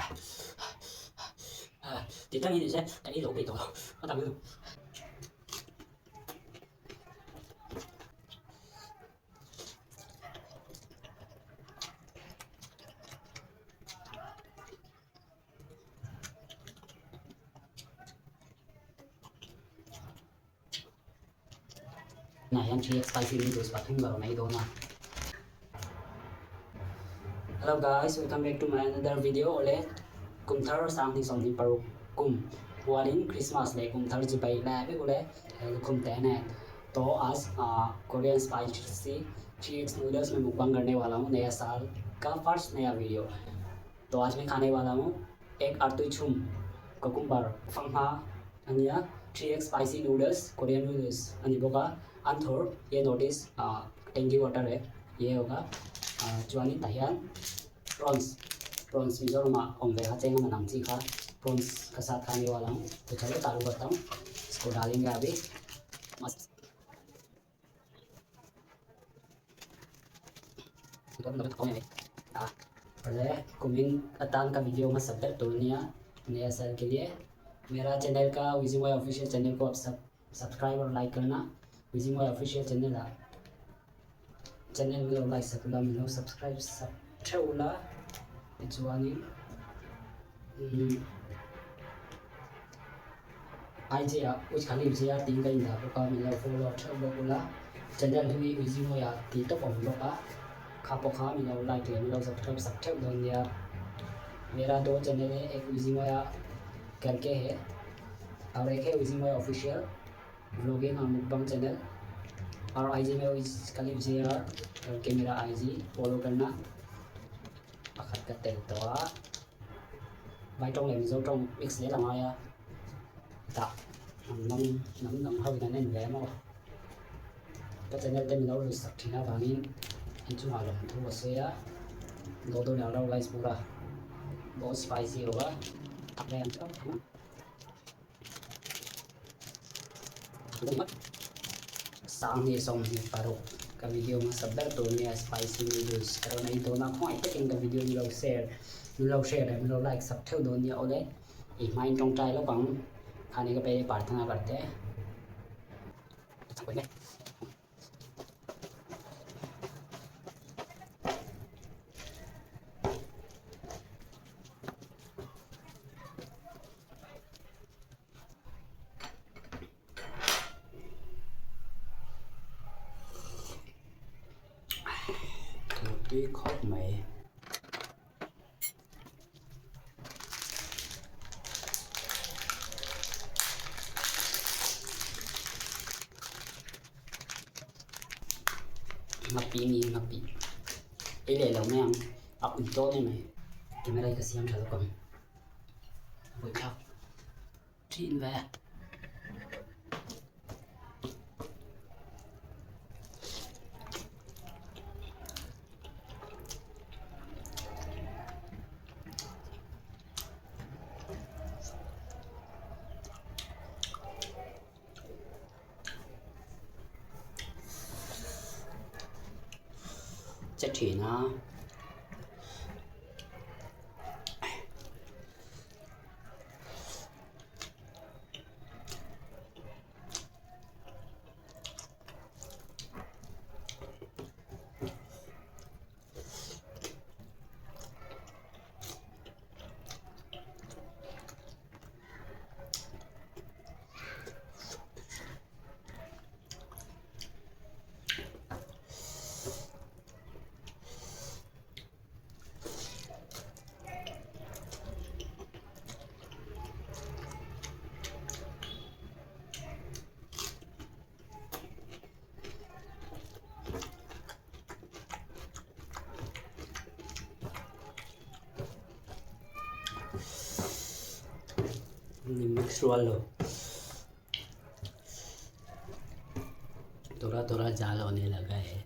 Ti tangin ni se ka ei lo peih tawh lo a dang lutuk. Tunah hian 3x spicy noodles pathum ka rawn ei dawn a. Hello guys, welcome back to my another video. Ole kum thar 2026 kum pualin Christmas leh kum thar chibai lai vek ule lukhum te nen to aaj Korean spicy 3x noodles mein mukbang karne wala hu naya saal ka first naya video. To aaj main khane wala hu ek artui chhum cucumber fanghma ania 3x spicy noodles Korean noodles ani bawk a anthur ye notice tangy water hai ye hoga chuanin tah hian prawns prawns Mizoram ah awm ve kha cheng a man ang chi kha prawns ka sat kha ani wal ang to chalo chalu karta hu isko dalenge abhi. Kumin atan ka video hmasa ber tur ania naya saal ke liye mera channel ka Vijimoy official channel ko aap sab subscribe aur like karna Vijimoy official channel ah channel min lo like sak ula min lo subscribe sak theuh ula tichuanin umm IG ah Uj Khalif zia tiin ka indah bawk a min lo follow theuh bawk ula channel hi Uizimoy ah tih tawp a awm bawk a kha pawh kha min lo like leh min lo subscribe sak theuh dawn nia mera do channel hi ek Uizimoy ah karke he aur ek he Uizimoy official vlogging aur mukbang channel aur IG mein Uj Khalif zia karke mera IG follow karna pakhat ka tel tawh a. Vai tawng leh Mizo tawng mix zel a ngai a, tah hnam dang hnam dang ho in an en ve maw? Ka channel te min lo lut sak thin avangin an chungah lawmthu a sawi a, do do leh ro guys bur a, bahut spicy ho a, 2026 ka video hmasa ber tur nia spicy noodles ka rawn ei dawn a khawngaih takin ka video min lo share min lo share leh min lo like sak theuh dawn nia awle i hmain tawngtai lawk ang khani ka pei prarthana karte. Tui khawp mai. Ngapih ni ngapih ei leh lo mai ang a ui dawn em mai camera hi ka siam tha lawk ang vawithlak thin ve. Che thin a. Mix rual lo थोड़ा थोड़ा जाल होने लगा है।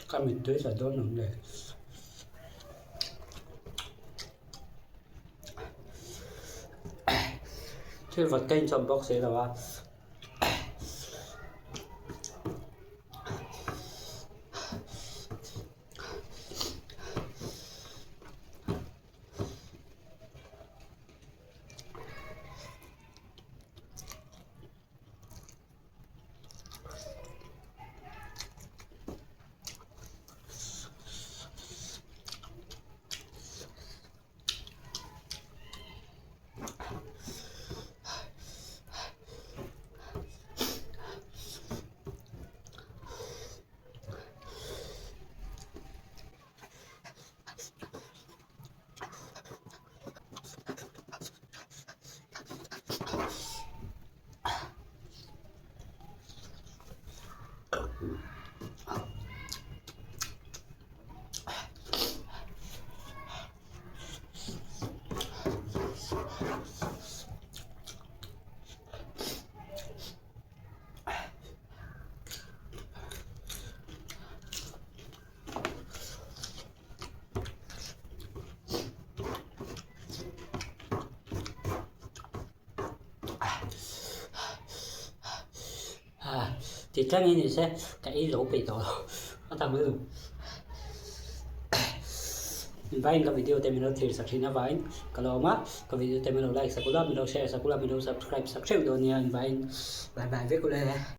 Ka mittui tla dawn awm le. Thil vawt ka inchawp bawk si lo a. Ti tlangin ni se ka ei zo peih tawh lo a tam lutuk vawiin ka video te min lo thlir sak thin a vawiin ka lo awm a ka video te min lo like sak ula min lo share sak ula min lo subscribe sak theuh dawn nia vawiin bye bye vek ule.